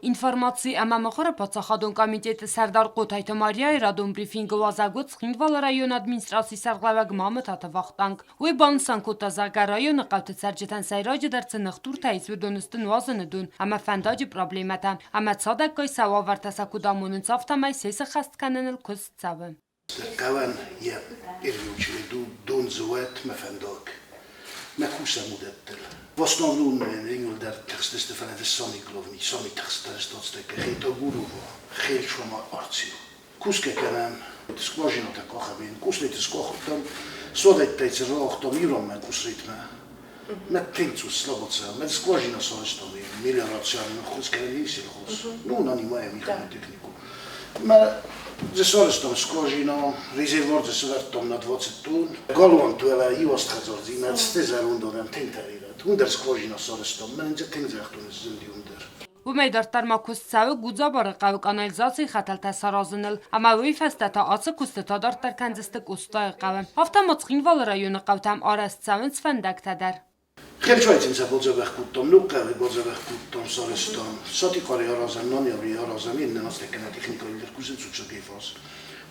Информаци ӕмӕ мыхуыры паддзахадон комитеты сӕрдар Хъотайты Марияйы радон брифингы уазӕг уыд Цхинвалы районы администрацийы сӕргълӕууӕг Мамытаты Вахтанг. Уый банысан кодта, зӕгъгӕ, районы хъӕуты цӕрджытӕн сӕйраджыдӕр цы ныхдуртӕ ис, уыдон сты нуазыны дон ӕмӕ фӕндаджы проблемӕтӕ, ӕмӕ цадӕггай сӕ уавӕртӕ сӕ куыд амонынц, афтӕмӕй сӕ сыххӕст кӕныныл куыст цӕуы. Хъӕуӕн йӕ первоочередь дондзыуат мӕ фӕндаг. Мӕ кусӕм уыдӕттыл. В основном иууылдӕр тыхстысты, фӕлӕ дзы Сони главный, Сони тыхстӕрыстацтӕккӕ Хетагурова, Хелчома Арцил. Кусгӕ кӕнӕм, скважинатӕ къахӕм, куслеты скъахтам, содӕттӕй цы рауагътам иронмӕ кусритмӕ. Мӕ тынг цъус слабоца, мӕ скважина сарӕзтам, мелиорацианы ныххос кӕнӕм сельхоз. Ну, нанимаем их на технику. Мӕ дзы сарӕзтам скважина, резервуар дзы сӕвӕрдтам на 20 тонн. Галуантуӕлӕ иуаст хӕдзардзинад, сте зӕронд адӕм тынг тӕригъӕд. Уым дӕр скважина сарӕзтам, мӕнӕн дзы тынг загътон зынди уым дӕр. Уымӕй дарддӕр ма куыст цӕуы Гудзабары хъӕуы канализацийы хӕтӕлтӕ саразыныл, ӕмӕ уый фӕстӕ та ацы куыстытӕ дарддӕр кӕндзысты Къостайы хъӕуы. Афтӕ ма Цхинвалы районы хъӕутӕм арӕзт цӕуынц фӕндӕгтӕ дӕр. Херчуайцин сӕ бодзӕбӕх кодтам, Ногхъӕуи бодзӕбӕх кодтам, сарӕзтам. Сатихъари аразӕм, Наниари аразӕм, иннӕ астӕккӕнӕ техникӕйыл дӕр кусӕн цуцӕгӕй фас.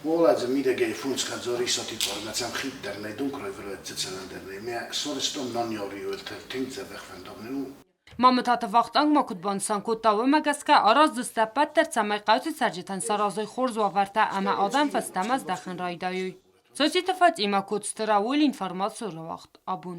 Уӕлӕдзы мидӕгӕй фондз хӕдзари Сатихъармӕ цӕм хид дӕр нӕй, донкрай вӕрӕдты цӕрӕн дӕр нӕй. Мӕ сарӕзтам Наниари уӕлтӕр тынг дзӕбӕх фӕндаг нӕ у. Мамытаты Вахтанг ма куыд банысан кодта, уымӕ гӕсгӕ араздзысты ӕппӕт дӕр, цӕмӕй хъӕуты цӕрджытӕн саразой хорз уавӕртӕ ӕмӕ адӕм фӕстӕмӕ здӕхын райдайой. Цоциты Фатимӕ, Коцты Рауль, информацион рауагъд абон.